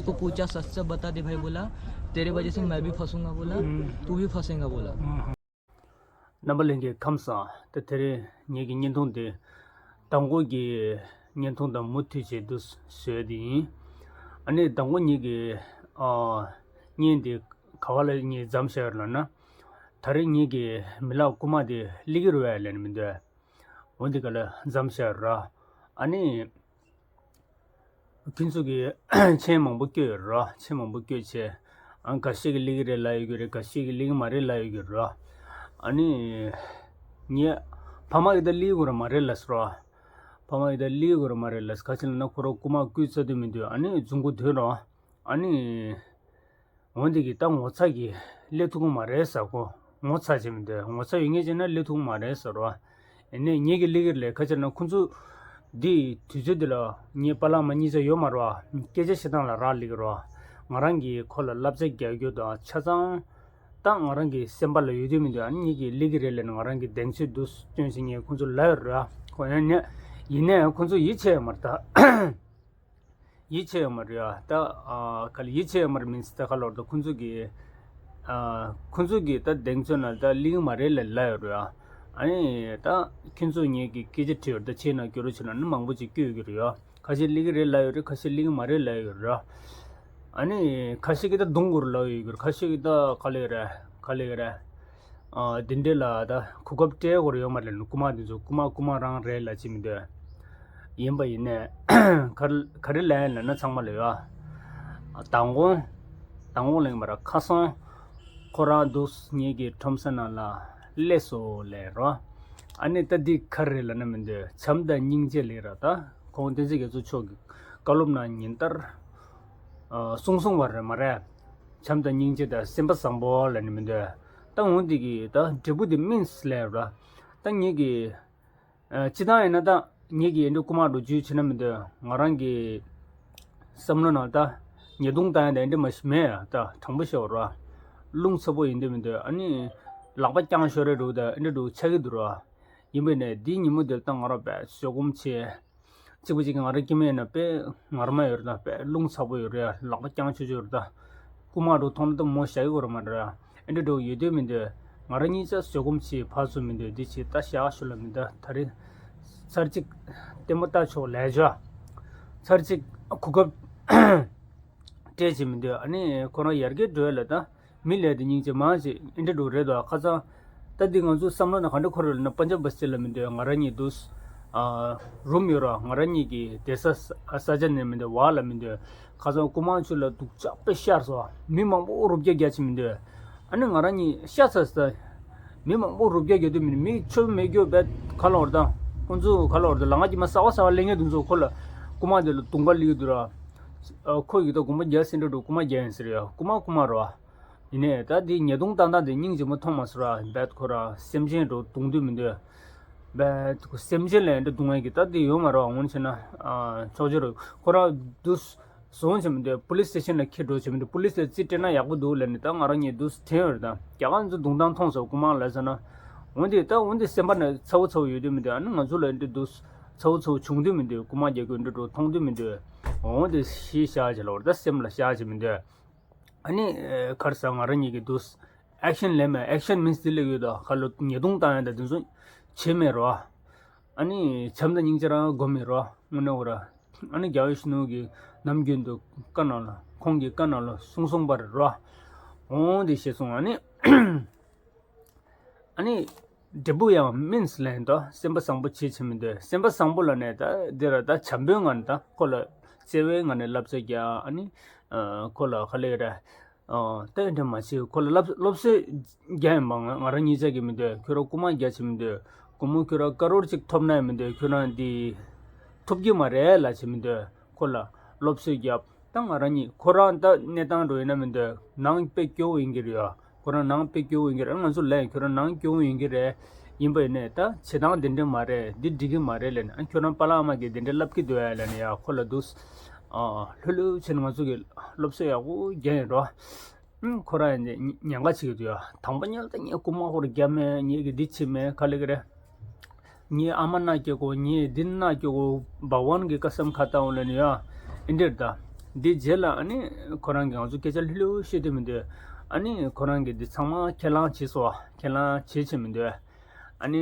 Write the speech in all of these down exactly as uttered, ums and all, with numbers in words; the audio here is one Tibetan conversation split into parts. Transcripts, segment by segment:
को पूछा, सच सच बता दे भाई बोला, तेरे वजह से मैं भी फंसूंगा बोला, तू भी फंसेगा बोला। རྣམ་པ་ལྷན་རྒྱས་ཁམས་བཟང་། ད་དེ་རིང་ངེད་ཀྱི་བརྙན་ཐུང་འདི་མདང་དགོང་གི་བརྙན་ཐུང་དང་མུ་མཐུད་བྱས་འདུག་བཟོས་ཏེ་ཡིན། ཨ་ནི་མདང་དགོང་ངེད་ཀྱི་ཨ་བརྙན་འདི་ག་བ་ལ་ངས་མཚམས་བཞག་ཡོད་ལབ་ན། ད་རེས་ངེད་ཀྱི་མི་ལག་རྐུ་མ་དེ་སླེབས་ཀྱི་རེད་པས་ལབ་ནས་མི་འདུག་འོ་འདི་ག་ལ་མཚམས་བཞག་ཡོད་ར། ཨ་ནི། ཁྱེད་ཚོ་གིས་མཆན་མང་པོ་བཀོད་ཡོད་ར། མཆན་མང་པོ་བཀོད་བྱས། ཨ་འགའ་ཤས་ཀྱིས་སླེབས་ཀྱི་རེད་ལབ་ཡོད་ཀྱི་རེད། འགའ་ཤས་ཀྱིས་སླེབས་ཀྱི་མ་རེད་ལབ་ཡོད་ཀྱི་ར། ཨ་ནི། ངས་ཕ་མ་གིས་ད་སླེབས་ཀྱི་རེད་མ་རེད་ལབ་སོང་ར། ཕ་མ་གིས་ད་སླེབས་ཀྱི་རེད་མ་རེད་ལབ་སོང་། ག་ཅི་ལབ་ན་ཁོ་རང་རྐུ་མ་རྐུས་ཚར་དུས་མི་འདུག་ཨ་ནི་རྫུན་རྐུ་དོན་ར། ཨ་ནི། འོ་འདི་གིས་ད་ངོ་ཚ་གིས་སླེབས་ཐུབ་ཀྱི་མ་རེད་ཟེར། ཁོ་ངོ་ཚ་བྱེད་མི་འདུག་ངོ་ཚ་ཡོད་ངེས་བྱས་ན་སླེབས་ཐུབ་ཀྱི་མ་རེད་ཟེར་ར། ཡིན་ནའི་ངེད་ཀྱིས་སླེབས་ཀྱི་རེད། ག་ཅི་ལབ་ན་ཁོ་ཚོ་འདི་དུས་ཚོད་འདི་ལ་ངའི་པཱ་ལགས་མ་གཉིས་ཆ་ཡོད་མ་རེད་པ། སྐད་ཆ་བཤད་སྟངས་ལ་རག་ལས་ཀྱི་རེད་པ། ང་རང་གིས་ཁོ་ལ་བསླབ་བྱ་རྒྱག་རྒྱུ་དང་ཆ་ཚང་ད་ང་རང་གི་སེམས་པ་ལ་ཡོད་དུས་མི་འདུག་ཨ་ནི་ངེད་ཀྱིས་སླེབས་ཀྱི་རེད་ལབ་ནས་ང་རང་གི་གདེང་ཚོད་འདུག་སྐྱོན་བྱས་ངས་ཁོ་ཚོ་ལབ་ཡོད་རེད་པ། ཁོ་ཡང་ནས་ཡིན་ནའི་ཁོ་ཚོ་ཡིད་ཆེས་ཡོད་མ་རེད་ད། ཡིད་ཆེས་ཡོད་མ་རེད་ཡ། ད་ཨ་ག་ལ་ཡིད་ཆེས་ཡོད་མ་རེད་མིན་ད་ག་ལོར་ད་ཁོང་ཚོ་གིས་ཨ་ཁོང་ཚོ་གིས་ད་གདེང་ཚོད་ན་ད་སླེབས་ཀྱི་མ་རེད་ལབ་ལབ་ཡོད་རེད་ཡ། ཨ་ནི་ད་ཁྱེད་ཚོ་ངེད་ཀྱི་སྐད་ཆ་དྲིས་ཡོད་ད་ཆེ་ན་སྐྱོ་རུ་ཆེ་ན་ནི་མང་པོ་ཅིག་སྐྱོ་ཡོད་ཀྱི་རེད་ཡ། ཁ་ཤས་སླེབས་ཀྱི་རེད་ལབ་ཡོད་རེད། ཁ་ཤས་སླེབས་ཀྱི་མ་རེད་ལབ་ཡོད་རེད། ཨ་ནི་ཁ་ཤས་ཀྱིས་ད་རྡུང་དགོས་རེད་ལབ་ཡོད་ཀྱི་རེད། ཁ་ཤས་ཀྱིས་ད་ག་ལབ་ཡོད་རེད། ག་ལབ་ཡོད་རེད། ཨ་འདི་འདྲས་ལ་ད་གོ་སྐབས་སྤྲད་དགོས་རེད་ཡོད་མ་རེད། རྐུ་མ་འདི་ཚོ་རྐུ་མ་རྐུ་མ་རང་རེད་ལབ་བྱེད་མི་འདུག་ཡིན་པ་ཡིན་ནས་ག་རེ་ག་རེ་ལབ་ཡིན་ལབ་ན་ཚང་མ་ལ་ཡོད། མདང་དགོང་མདང་དགོང་ལབ་ཡིན་པ་ར། ཁ་སང་ཁོ་རང་འདུག་ངེད་ཀྱི་ཁྲོམ་ས་ནང་ལ་སླེབས་སོང་ལབ་ར། ཨ་ནི་ད་འདི་ག་རེ་རེད་ལབ་ན་མི་འདུག་བྱམས་དང་སྙིང་རྗེ་ལབ་ར། ད་ཁོང་བསྟན་འཛིན་རྒྱ་མཚོ་མཆོག་གི་བཀའ་སློབ་ནང་ཉིན་ལྟར་ཨ་གསུང་གསུང་བ་རེད་མ་རེད། བྱམས་དང་སྙིང་རྗེ་དང་སེམས་པ་བཟང་པོ་ལབ་ནི་མི་འདུག་ད་འོ་འདི་གི་ད་འབྲས་བུ་འདི་སྨིན་ལབ་ར། ད་ངེད་ཀྱི་ཨ་སྤྱི་བཏང་ཡིན་ན་ད་ངེད་ཀྱི་ཨེ་འདྲ་རྐུ་མ་འགྲོ་རྒྱུ་བྱེད་ན་མི་འདུག་ང་རང་གི་བསམ་བློ་ནང་ད་ཉེས་རྡུང་བཏང་ཡ་ད་ཨེ་འདྲ་མ་ཞིག་མེད་ཡ། ད་དྲང་པོ་བཤད་པ་ར། རླུང་ཚ་པོ་ཡིན་འདུག་མི་འདུག་ཨ་ནི་ལག་པ་བརྐྱངས་ཤོར་རེ་འགྲོ་ད་ཨེ་འདྲ་འགྲོ་ཆགས་ཀྱི་འདུག་ར། ཡིན་པས་ནས་འདིའི་ཉིན་མོ་འདིར་ད་ང་རང་དཔེ་བཟོད་སྒོམ་ཆེ། གཅིག་པ་གཅིག་གི་ང་རང་སྐྱེ་དམན་ཡིན་ན་དཔེ་ངར་མ་ཡོད་རེད། ད་དཔེ་རླུང་ཚ་པོ་ཡོད་རེད། ལག་པ་བརྐྱངས་ཆོག་ཆོག་རེད། ད་རྐུ་མ་འགྲོ་མཐོང་ན་ད་མོ་བཞག་གི་ཡོད་རེད་མ་རེད། ཨེ་འདྲ་འགྲོ་ཡོད་དུས་མི་འདུག་ང་རང་གཉིས་ཆ་བཟོད་སྒོམ་ཆེ་ཕར་ཚུར་མི་འདུག་འདི་ཆེ་ད་བཞག་ཤོག་ལབ་མི་འདུག་ད་རེས་ཚར་གཅིག་ལྟད་མོ་ལྟ་ཆོག་ལབ་ཆོག་ཚར་གཅིག་གོ་སྐབས་སྤྲད་བྱེད་མི་འདུག་ཨ་ནི་ཁོ་རང་ཡར་རྒྱས་འགྲོ་ཡ་ལ་ད། མི་ལས་དེ་སྙིང་རྗེ་མང་ཞིག་ཨེ་འདྲ་འགྲོ་རེད་དོ། ཁ་སང་ད་འདི་ང་ཚོ་བསམ་བློ་ནང་ག་འདྲ་འཁོར་ཡོད་ལབ་ན་པན་ཇབ་བ་སི་ལ་མི་འདུག་ང་རང་གཉིས་འདུག་ཨ་རུམ་ཡོད་ར། ང་རང་གཉིས་ཀྱི་བསྡད་ས་ས་ཆ་ནས་མི་འདུག་བ་ལ་མི་འདུག་ཁ་སང་རྐུ་མ་ཚོ་ལ་སྡུག་ཅག་དཔེ་ཤར་སོང་། མི་མང་པོ་རུབ་རྒྱག་རྒྱག་བྱེད་མི་འདུག་ཨ་ནི་ང་རང་གཉིས་ཤ་ཚ་ས་མི་མང་པོ་རུབ་རྒྱག་རྒྱག་དུས་མི་མི་ཆོ་མེད་རྒྱུ་བས་ཁ་ལོ་བར་དང་ཁོང་ཚོ་ཁ་ལོ་བར་དུ་ལ་ང་གི་མ་གསར་བ་གསར་བ་ལེན་མཁན་དུ་ཚོ་ཁོ་ལ་རྐུ་མ་དེ་ལ་དུང་པ་ལི་གི་འདུག་ར། ཁོ་ཡིས་ད་དགོངས་པ་རྒྱག་ཟིན་འགྲོ་འགྲོ་རྐུ་མ་རྒྱག་ཡིན་ཟེར་ཡ། རྐུ་མ་རྐུ་མ་རོ། ཡིན་ནའི་ད་འདི་ཉེས་རྡུང་བཏང་སྟངས་དེ་སྙིང་རྗེ་མོ་མཐོང་མ་སོང་ར། རྦད་ཁོ་ར་སེམས་ཅན་འགྲོ་རྡུང་དུས་མི་འདོད། རྦད་ཁོ་སེམས་ཅན་ལ་འདི་རྡུང་ཡ་གི་ད་འདི་ཡོད་མ་རོ། འོང་བྱས་ན་ཨ་ཆོག་ཆོག་རོ། ཁོ་ར་འདུ་བཟུང་བྱེད་མི་འདོད། པུ་ལིས་སི་ཊེ་ཤན་ལ་ཁྱེར་འགྲོ་བྱེད་མི་འདོད། པུ་ལིས་ལ་རྩིས་སྤྲད་ན་ཡག་པོ་འདུག་ལབ་ནས་ད་ང་རང་གཉིས་འདུ་དྲན་ཡོད་རེད། ད་རྒྱ་གར་ཚོ་རྡུང་སྟངས་མཐོང་སོང་རྐུ་མ་ལ་ཟེར་ན། འོན་ཏེ་ད་འོན་ཏེ་སེམས་པ་ནས་ཚ་བོ་ཚ་བོ་ཡོད་དུས་མི་འདོད། ཨ་ནི་ང་ཚོ་ལ་འདི་འདུ་ཚ་བོ་ཚ་བོ་བྱུང་དུས་མི་འདོད། རྐུ་མ་རྒྱག་གི་འདི་འགྲོ་མཐོང་དུས་མི་འདོད། འོན་ཏེ་ཤི་བཞག་བྱེད་ལ་བར་ད་སེམས་ལ་བཞག་བྱེད་མི་འདོད། ཨ་ནི་ཨེ་ག་རེ་ཟེར། ང་རང་གཉིས་ཀྱི་འདུག་ཨེག་ཤན་ལེན་མེད། ཨེག་ཤན་མིན་སི་དེ་ལས་ཡོད་དོ། ཁ་ལོ་ཉེས་རྡུང་བཏང་ཡ་ད་དེ་ཚོ་བྱེད་མེད་རོ། ཨ་ནི་བྱམས་དང་སྙིང་རྗེ་རང་སྒོམ་མེད་རོ། དངོས་གནས་འོ་ར། ཨ་ནི་རྒྱལ་བའི་ཤུལ་ནུ་གི་ནམ་རྒྱུན་དུ་བཀའ་གནང་ལ་ཁོང་གི་བཀའ་གནང་ལ་གསུང་གསུང་པ་རེད་རོ། འོང་དེ་ཤེས་སོང་། ཨ་ནི། ཨ་ནི། འབྲས་བུ་ཡང་སྨིན་ལན་དོ། སེམས་པ་བཟང་པོ་བྱེད་བྱེད་མི་འདོད། སེམས་པ་བཟང་པོ་ལ་ནས་ད་འདི་ར་ད་བྱམས་པོའི་ངང་ནས་ད་ཁོ་ལ་བརྩེ་བའི་ངང་ནས་བསླབ་བྱ་རྒྱག་ཨ་ནི་ཁོ་ལ་ག་ལེ་ར་ད་འདྲ་མ་བྱེད། ཁོ་ལ་སློབ་སློབ་གསོ་རྒྱག་ཡིན་པ། ང་ང་རང་གཉིས་ཆ་གི་མི་འདོད། ཁྱོད་ར་རྐུ་མ་རྒྱག་བྱེད་མི་འདོད། དགོང་མོ་ཁྱོད་ར་ཀ་རོར་གཅིག་ཐོབ་ན་ཡང་མི་འདོད། ཁྱོད་རང་འདི་ཐོབ་ཀྱི་མ་རེད་ལབ་བྱེད་མི་འདོད། ཁོ་ལ་སློབ་གསོ་རྒྱབ། ད་ང་རང་གཉིས་ཁོ་རང་ད་གནས་སྟངས་འགྲོ་ཡིན་ན་མི་འདོད། ནང་དཔེ་སྐྱོ་བོ་ཡིན་གྱི་རེད་ཡ། ཁོ་རང་ནང་དཔེ་སྐྱོ་བོ་ཡིན་གྱི་རེད། ང་ཚོ་ལན་ཁྱོད་རང་ནང་སྐྱོ་བོ་ཡིན་གྱི་རེད། ཡིན་པ་ཡིན་ནས་ད་བྱེད་སྟངས་འདི་འདྲ་མ་རེད། འདི་འགྲིག་གི་མ་རེད་ལབ་ནས། ཨ་ཁྱོད་རང་པཱ་ལགས་ཨ་མ་གིས་འདི་འདྲ་ལབ་ཀྱི་འདུག་ཨ་ལབ་ནས་ཡ། ཁོ་ལ་འདུག་ཨ་ལྷོད་ལྷོད་བྱས་ནས་ང་ཚོ་གི་སློབ་གསོ་ཡག་པོ་རྒྱག་ཡིན་རོ། ཨང་ཁོ་རང་ཡང་ཉེན་ཁ་ཆེ་གི་འདུག་ཡ། དང་པོ་ཉལ་ད་ངས་རྐུ་མ་ཧོར་རྒྱབ་མེད། ངས་གི་འདི་བྱེད་མེད། ག་ལེ་གི་རེད། ངའི་ཨ་མ་ན་སྐྱེ་གོ། ངའི་འདི་ན་སྐྱེ་གོ། བ་ཝན་གི་ཀ་སམ་ཁ་ཏང་ལ་ནི་ཡ། ཨིན་འདྲེར་ད། འདི་རྗེས་ལ་ཨ་ནི་ཁོ་རང་གིས་ང་ཚོ་སྐད་ཆ་ལྷུག་ལྷུག་བཤད་འདོད་མི་འདོད། ཨ་ནི་ཁོ་རང་གིས་འདི་ཚང་མ་ཁས་བླངས་བྱས་སོང་བ། ཁས་བླངས་བྱས་བྱས་མི་འདོད། ཨ་ནི་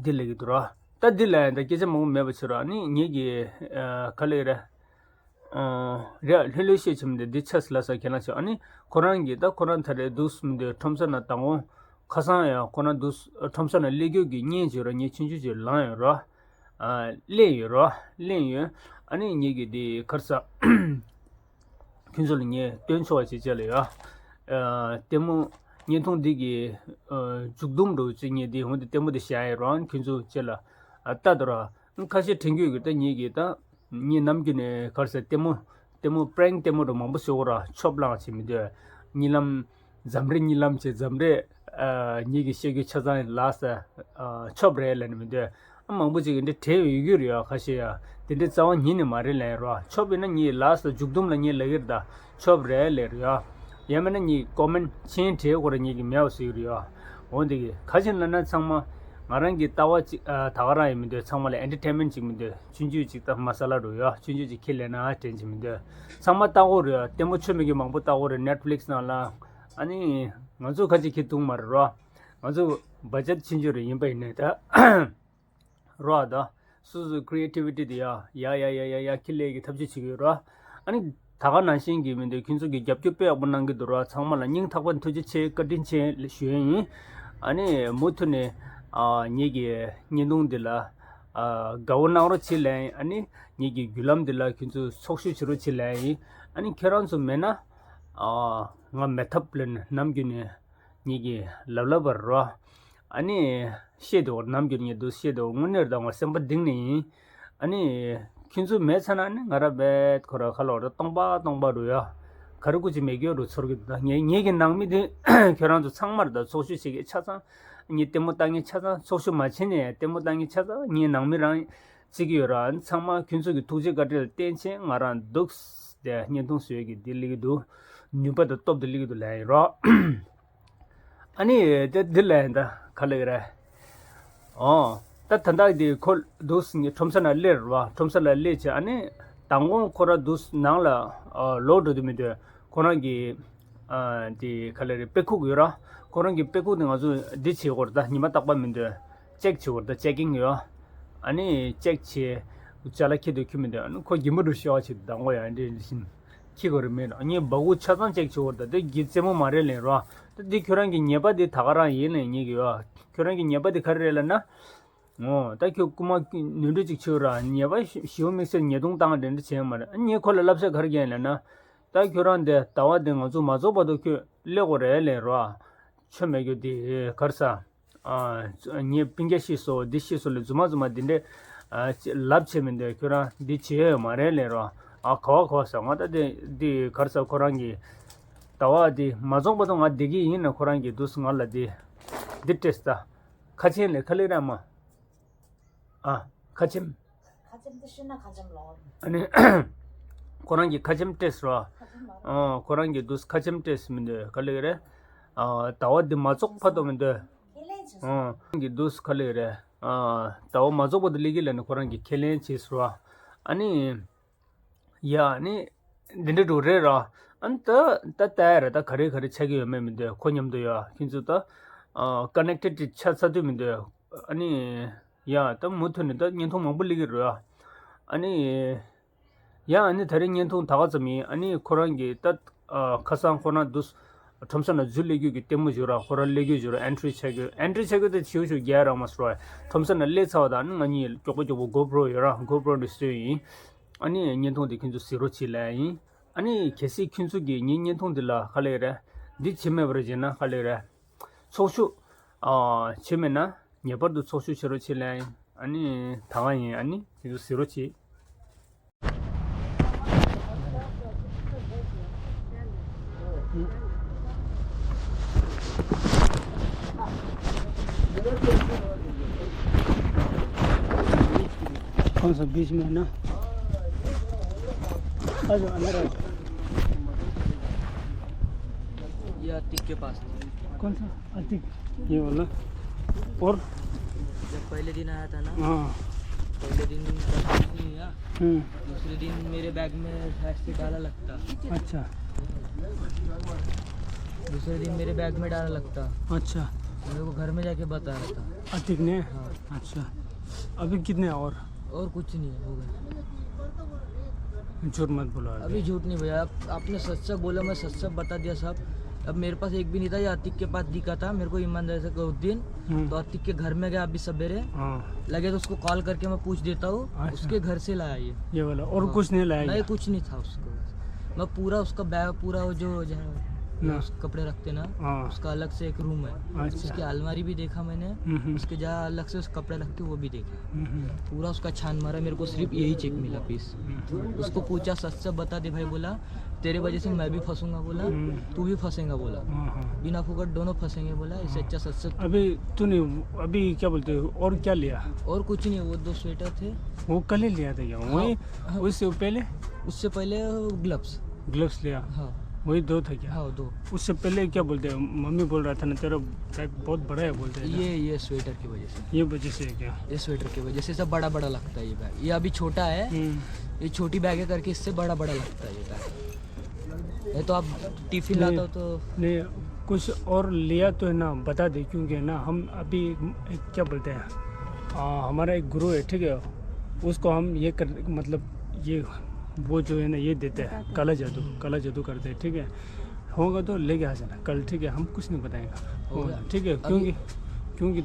འདི་ལབ་ཀྱི་འདུག་ར། ད་འདི་ལ་ཡང་ད་སྐད་ཆ་མང་པོ་མེད་པ་བྱས་ར། ཨ་ནི་ངེད་ཀྱིས་ཨ་ག་ལབ་ཀྱི་རེད། ཨ་རེད། ལྷོད་ལྷོད་བཤད་བྱས་མི་འདུག་འདི་ཆགས་སོང་ལབ་ས་ཁས་བླངས་བྱས། ཨ་ནི་ཁོ་རང་གིས་ད་ཁོ་རང་ད་རེས་འདུག་སེ་མི་འདུག་ཁྲོམ་ས་ནང་མདང་དགོང་ཁ་སང་ཡང་ཁོ་རང་འདུག་སེ་ཁྲོམ་ས་ནང་སླེབས་རྒྱུ་གི་བརྙན་བྱས་ར། ངས་ཆུང་ཆུང་ཅིག་བླངས་ཡོད་ར། ཨ་གླེང་ཡོད་ར། གླེང་ཡོད། ཨ་ནི་ངེད་ཀྱིས་འདི་ག་རེ་ཟ། ཁྱོད་ཚོ་ལ་ངས་སྟོན་ཆོག་པ་ཅིག་བྱས་ལ་ཡ། ཨ་ལྟད་མོ་བརྙན་ཐུང་འདི་གི་ཨ་མཇུག་སྡོམ་འདྲ་བོ་ཅིག་ངས་འདི་འོ་འདི་ལྟད་མོ་འདི་བཞག་ཡིན་ར། ཁྱོད་ཚོ་ཅིག་ལ་ཨ་ལྟ་དོ་ར། ཁ་ཤས་དྲན་རྒྱུ་ཡོད་ཀྱི། ད་ངེད་ཀྱིས་ད་ངས་ནམ་རྒྱུན་ནས་ག་རེ་ཟ། ལྟད་མོ་ལྟད་མོ་པྲེང་ལྟད་མོ་འདྲ་མང་པོ་བཟོ་གོ་ར། ཆོབ་བླངས་བྱས་མི་འདུག་གཉིད་ལམ། འཛམ་རེ་གཉིད་ལམ་བྱས། འཛམ་རེ་ཨ་ངེད་ཀྱིས་བཤད་རྒྱུ་ཆ་ཚང་ལགས་སོ། ཨ་ཆོབ་རེད་ལབ་ནས་མི་འདུག་ཨ་མང་པོ་ཅིག་གིས་འདི་དྲན་ཡོད་ཀྱི་རེད་ཡ། ཁ་ཤས་ཡ་དེ་འདྲའི་རྩ་བ་ཉིད་ནས་མ་རེད་ལབ་ར། ཆོབ་ཡིན་ན་ངས་ལགས་སོ། མཇུག་སྡོམ་ལ་ངས་ལབ་ཀྱི་རེད། ད་ཆོབ་རེད་ལབ་རེད་ཡ། ཡང་མིན་ན་ངས་ཀོ་མེན་ཊི་མཆན་བྲིས་དགོས་རེད། ངེད་ཀྱིས་མེད་པ་བཟོ་གི་རེད་ཡ། འོ་འདི་གི་ག་རེ་ཡིན་ལབ་ན་ཚང་མ་ང་རང་གི་ལྟ་བ་ཅིག་ཨ་ད་ག་རང་ཡིན་མི་འདུག་ཚང་མ་ལ་ཨེན་ཊར་ཊེན་མེན་ཊི་ཅིག་མི་འདུག་ཆུང་ཆུང་ཅིག་ད་མ་ས་ལ་འགྲོ་ཡ། ཆུང་ཆུང་ཅིག་ཁས་ལེན་ན་དྲན་ཅིག་མི་འདུག་ཚང་མ་ལྟ་དགོས་རེད་ཡ། ལྟད་མོ་ཆོ་མེད་མཁན་མང་པོ་ལྟ་དགོས་རེད། ནེཊ་ཕི་ལིག་སི་ནང་ལ། ཨ་ནི་ང་ཚོ་ཁ་ཅིག་ཁྱི་ཐུང་མ་རེད་རོ། ང་ཚོ་བ་ཇེཊ་ཆུང་ཆུང་རེད། ཡིན་པ་ཡིན་ནའི་ད་རོ། ཨ་ད་སོ་སོའི་ཀི་རི་ཨེ་ཊི་བི་ཊི་དེ་ཡ་ཡ་ཡ་ཡ་ཡ་ཡ་ཁྱི་ལས་ཀྱི་ཐབས་ཤེས་བྱེད་ཀྱི་ཡོད་རོ། ཨ་ནི་ད་ག་ནང་བཞིན་གྱི་མི་འདུག་ཁྱོད་ཚོ་གི་རྒྱབ་སྐྱོར་དཔེ་ཡག་པོ་གནང་གི་འདུག་རོ། ཚང་མ་ལ་སྙིང་ཐག་པ་ནས་ཐུགས་རྗེ་ཆེ། བཀའ་དྲིན་ཆེ་ཞུ་ཡ་ཡིན། ཨ་ནི་མུ་མཐུད་ནས་ཨ་ངེད་ཀྱི་བརྙན་ཐུང་འདི་ལ་ཨ་དགའ་བོ་གནང་རོགས་བྱེད་ལབ་ཡིན། ཨ་ནི་ངེད་ཀྱི་བརྒྱུད་ལམ་འདི་ལ་ཁྱོད་ཚོ་ཚོགས་ཞུགས་བྱེད་རོགས་བྱེད་ལབ་ཡིན། ཨ་ནི་ཁྱེད་རང་ཚོ་མེད་ན་ཨ་ང་མེད་ཐབས་ལ་ནི་ནམ་རྒྱུན་ནས་ངེད་ཀྱི་ལབ་ལབ་པར་རོ། ཨ་ནི་བཤད་དེ་འོ་ནམ་རྒྱུན་ངས་འདུག་བཤད་དེ་འོ་དངོས་གནས་རེད། ད་ང་སེམས་པ་གཏིང་ནས་ཡིན། ཨ་ནི་ཁྱོད་ཚོ་མེད་ཚར་ན་ནི་ང་རང་རྦད་ཁོ་རང་ཁ་ལོག་ར་སྟོང་པ་སྟོང་པ་འགྲོ་ཡ། ག་རེ་ཀུ་ཅི་མེད་རྒྱུ་རུ་ཚོར་གི་འདུག་ད་ངེད་ངེད་ཀྱི་ནང་མི་དེ་ཁྱོད་རང་ཚོ་ཚང་མར་ད་ཚོགས་ཞུགས་བྱེད་མཁན་ཆ་ཚང་། ངས་ལྟད་མོ་ལྟ་མཁན་ཆ་ཚང་། ཚོགས་ཞུགས་མ་བྱེད་ནས་ལྟད་མོ་ལྟ་མཁན་ཆ་ཚང་ངའི་ནང་མི་རང་བརྩི་གི་ཡོད་ར། ཨ་ནི་ཚང་མ་ཁྱོད་ཚོ་གི་ཐུགས་རྗེ་བཀའ་དྲིན་ལ་བརྟེན་བྱས་ང་རང་འདུག་སེ་བརྙན་ཐུང་བཟོས་ཀྱི་འདི་སླེབས་ཀྱི་འདུག་ནུས་པ་དང་སྟོབས་དེ་སླེབས་ཀྱི་འདུག་ལབ་ཡིན་རོ། ཨ་ནི་དེ་འདི་ལ་ཡིན་ད་ག་ལབ་ཀྱི་རེད། ཨོ། ད་ད་ལྟ་འདི་ཁོ་འདུག་སེ་ཁྲོམ་ས་ནང་སླེབས་རེད་བ། ཁྲོམ་ས་ལ་སླེབས་བྱས་ཨ་ནི་མདང་དགོང་ཁོ་རང་འདུག་སེ་ནང་ལ་ཨ་ལོག་འགྲོ་དུས་མི་འདུག་ཁོ་རང་གི་ཨ་འདི་ག་ལབ་རེད། དཔེ་ཁུག་ཡོད་ར། ཁོ་རང་གི་དཔེ་ཁུག་དེ་ང་ཚོ་འདི་བྱེད་དགོས་རེད། ད་ཉི་མ་རྟག་པར་མི་འདུག་ཅེག་བྱེད་དགོས་རེད། ད་ཅེག་གིང་ཡོད། ཨ་ནི་ཅེག་བྱས་ཅ་ལག་འཁྱེར་དུ་འཁྱེར་མི་འདུག་ཨ་ནི་ཁོ་རྒན་པོ་འདྲ་ཤོར་བ་ཞིག་མདང་དགོང་ཡང་འདི་འདི་བཞིན། ཁྱི་གོ་རེ་མེད་ལ་ངས་སྦ་ཁུག་ཆ་ཚང་ཅེག་བྱེད་འོར་ད་དེ་གི་རྩེད་མོ་མ་རེད་ལན་རོ། ད་འདི་ཁྱོད་རང་གི་ཉེས་པ་འདི་ད་ག་རང་ཡིན་ལན་ངེས་ཀྱི་ཡོད། ཁྱོད་རང་གི་ཉེས་པ་འདི་ག་རེ་རེད་ལབ་ན། ངོ་ད་ཁྱོད་རྐུ་མ་ནོར་འཁྲུལ་ཅིག་བྱེད་ར། ཉེས་པ་ཞི་བ་དམིགས་བསལ་ཉེས་རྡུང་བཏང་འདྲེན་འདྲ་བྱས་མ་རེད། ངས་ཁོ་ལ་བསླབ་བྱ་ག་རེ་བརྒྱབ་ལབ་ན། ད་ཁྱོད་རང་འདི་ཟླ་བ་འདི་ང་ཚོ་མ་རྫོགས་བར་དུ་ཁྱོད་སླེབས་དགོས་རེད་ལན་རོ། ཆོ་མེད་རྒྱུ་འདི་ག་རེ་ཟ། ཨ་ངས་སྤུན་ཀྱག་ཤི་སོང་། འདི་ཤི་སོང་ལབ་རྫུན་མ་རྫུན་མ་འདི་འདྲས་ཨ་ཅི་ལབ་བྱས་མི་འདུག་ཁྱོད་རང་འདི་བྱེད་ཡོད་མ་རེད་ལབ་རོ། ཨ་ག་བ་ག་བ་ཟེར། ང་ད་འདི་འདི་ག་རེ་ཟེར། ཁོ་རང་གི་ཟླ་བ་འདི་མ་རྫོགས་བར་དུ་ང་བསྡད་ཀྱི་ཡིན་ན་ཁོ་རང་གིས་འདུག་སེ་ང་ལ་འདི་འདི་སྤྲད་ད། ཁ་ཆེམས་ལས་ཁ་ལེ་ར་མ། ཨ་ཁ་ཆེམས། ཁ་ཆེམས་དེ་ཤི་ན་ཁ་ཆེམས་ལོག་ཨ་ནི་ཁོ་རང་གིས་ཁ་ཆེམས་སྤྲད་སོང་། ཁ་ཆེམས་མ་རེད། ཨ་ཁོ་རང་གིས་འདུག་སེ་ཁ་ཆེམས་སྤྲད་སོང་མི་འདུག་ག་ལེ་རེད། ཨ་ཟླ་བ་འདི་མ་རྫོགས་བར་དུ་མི་འདུག་ཁས་ལེན་བྱས་སོང་། ཨ་ཁོ་རང་གིས་འདུག་སེ་ག་ལེ་རེད། ཨ་ཟླ་བ་མ་རྫོགས་བར་དུ་སླེབས་ཀྱི་ལབ་ནས་ཁོ་རང་གིས་ཁས་ལེན་བྱས་སོང་། ཨ་ནི་ཡ་ཨ་ནི་འདི་འདྲ་འགྲོ་རེད་ར། ཨ་ནི་ད་ད་ལྟ་ཡ་ར་ད་ག་རེ་ག་རེ་ཆགས་ཀྱི་ཡོད་མེད་མི་འདུག་ཁོ་མཉམ་དུ་ཡ་ཁྱེད་ཚོ་ད་ཨ་ཀ་ནེག་ཊེཌ་ཆགས་ཚར་དུས་མི་འདུག་ཨ་ནི་ཡ་ད་མུ་མཐུད་ནས་ད་བརྙན་ཐུང་མང་པོ་སླེབས་ཀྱི་རེད། ཨ་ནི་ཡ་ཨ་ནི་ད་རེས་བརྙན་ཐུང་ད་ག་ཙམ་ཡིན། ཨ་ནི་ཁོ་རང་གིས་ད་ཨ་ཁ་སང་ཁོ་རང་འདུག་སེ་ཁྲོམ་ས་ནང་འཛུལ་སླེབས་རྒྱུ་གི་ལྟད་མོ་བྱོས་ར། ཁོ་རང་སླེབས་རྒྱུ་བྱོས་ར། ཨེན་ཊི་རི་བྱ་རྒྱུ་ཨེན་ཊི་རི་བྱ་རྒྱུ་དེ་ཞེ་པོ་ཞེ་པོ་རྒྱག་རག་མ་སོང་ར། ཁྲོམ་ས་ནང་སླེབས་ཚར་བ་དང་ཨ་ནི་ང་གཉིས་མགྱོགས་པོ་མགྱོགས་པོ་གོ་པྲོ་ཡོད་ར། གོ་པྲོ་འདི་བཟོས་ཡིན། ཨ་ནི་བརྙན་ཐུང་དེ་ཁྱེད་ཚོ་གཟིགས་རོགས་བྱེད་ལབ་ཡིན། ཨ་ནི་གལ་སྲིད་ཁྱེད་ཚོ་གིས་ངའི་བརྙན་ཐུང་འདི་ལ་ག་ལབ་རེད། འདི་བྱེད་མེད་པ་རེད་བྱས་ན་ག་ལབ་རེད། ཚོགས་ཞུགས་ཨ་བྱེད་མེད་ན་ངེས་པར་དུ་ཚོགས་ཞུགས་བྱེད་རོགས་བྱེད་ལབ་ཡིན། ཨ་ནི་ད་ག་ཡིན། ཨ་ནི་ཁྱེད་ཚོ་གཟིགས་རོགས་བྱེད། कौन सा बीच में है ना? आ जाओ, अंदर आ जाओ। ये अतिक के पास। कौन सा अतिक? ये वाला। और? जब पहले दिन आया था ना। हाँ। पहले दिन तो कुछ नहीं हुआ। हम्म। दूसरे दिन मेरे बैग में ऐसे डाला लगता। अच्छा। दूसरे दिन मेरे बैग में डाला लगता। अच्छा। मेरे को घर में जाके बता रहा था। अतिक ने? हाँ। अच्छा। अभी कितने और? और कुछ नहीं है, हो गया। झूठ मत बोलो अभी। अभी झूठ नहीं भैया, आप, आपने सच सच बोला, मैं सच सच बता दिया सब। अब मेरे पास एक भी नहीं था, ये अतिक के पास दिखा था मेरे को ईमानदारी से उस दिन। हम्म। तो अतिक के घर में गया अभी सवेरे। हाँ। लगे तो उसको कॉल करके मैं पूछ देता हूँ, अच्छा। उसके घर से लाया ये। ये वाला, और हाँ। कुछ नहीं लाया नहीं, क्या? कुछ नहीं था उसको। मैं पूरा उसका बैग, पूरा वो जो, जो ना। उस कपड़े रखते ना, हाँ। उसका अलग से एक रूम है। अच्छा। उसकी अलमारी भी देखा मैंने, हम्म, हम्म। उसके जहाँ अलग से उस कपड़े रखते वो भी देखा। हम्म, हम्म। पूरा उसका छान मारा, मेरे को सिर्फ यही चेक मिला पीस। हम्म। उसको पूछा, "सच से बता दे भाई," बोला, "तेरे वजह से मैं भी फंसूंगा," बोला, हम्म। "तू भी फंसेगा," बोला। हाँ, हाँ। "बिना फुकट दोनों फंसेंगे," बोला, "इससे हाँ। अच्छा सच से।" अभी तूने, अभी क्या बोलते हो, और क्या लिया? और कुछ नहीं, वो दो स्वेटर थे। वो कल ही लिया था क्या? हाँ, वही, हाँ। उससे पहले? उससे पहले ग्लव्स। ग्लव्स लिया? हाँ। वही दो था क्या? हाँ, दो। उससे पहले क्या बोलते हैं, मम्मी बोल रहा था ना, तेरा बैग बहुत बड़ा है बोलते हैं ना? ये, ये स्वेटर की वजह से। ये वजह से है क्या? ये स्वेटर की वजह से सब बड़ा बड़ा लगता है ये बैग। ये अभी छोटा है, हम्म। ये छोटी बैग है करके इससे बड़ा बड़ा लगता है ये बैग। ये तो आप टिफिन नहीं, लाता हो तो नहीं, कुछ और लिया तो है ना, बता दे, क्योंकि है ना, हम अभी एक, एक क्या बोलते हैं, आ, हमारा एक गुरु है, ठीक है, उसको हम ये कर, मतलब, ये, वो जो है ना, ये देते हैं, बताते हैं। काला जादू, काला जादू करते हैं, ठीक है। होगा तो लेके आ जाना कल, ठीक है, हम कुछ नहीं बताएगा। होगा। ठीक है, अभी क्योंकि, क्योंकि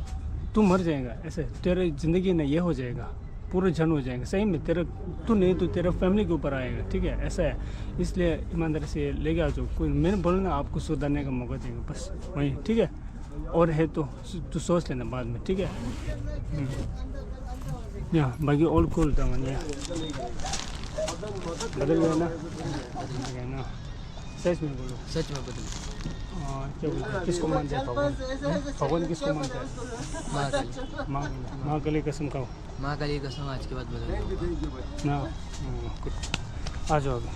तू मर जाएगा, ऐसे तेरे जिंदगी में ये हो जाएगा, पूरा जन हो जाएगा सही में। तेरा, तू नहीं तो तेरा फैमिली के ऊपर आएगा, ठीक है, ऐसा है। इसलिए ईमानदारी से लेके आ जाओ। कोई मैंने बोला ना, आपको सुधारने का मौका देंगे, बस वही, ठीक है। और है तो तू सोच लेना बाद में, ठीक है। हम्म। या बाकी ऑल कूल था, मानिए। बदल गया ना? बदल गया ना? सच में बोलो। सच में बदल गया। हाँ, क्या बोलते हैं? किसको मानते हैं भगवान? हम्म? भगवान किसको मानते हैं? महाकाली। माँ, माँ काली कसम खाओ। महाकाली कसम, आज के बाद बदल गया। ना? हम्म, good। आ जाओ अभी।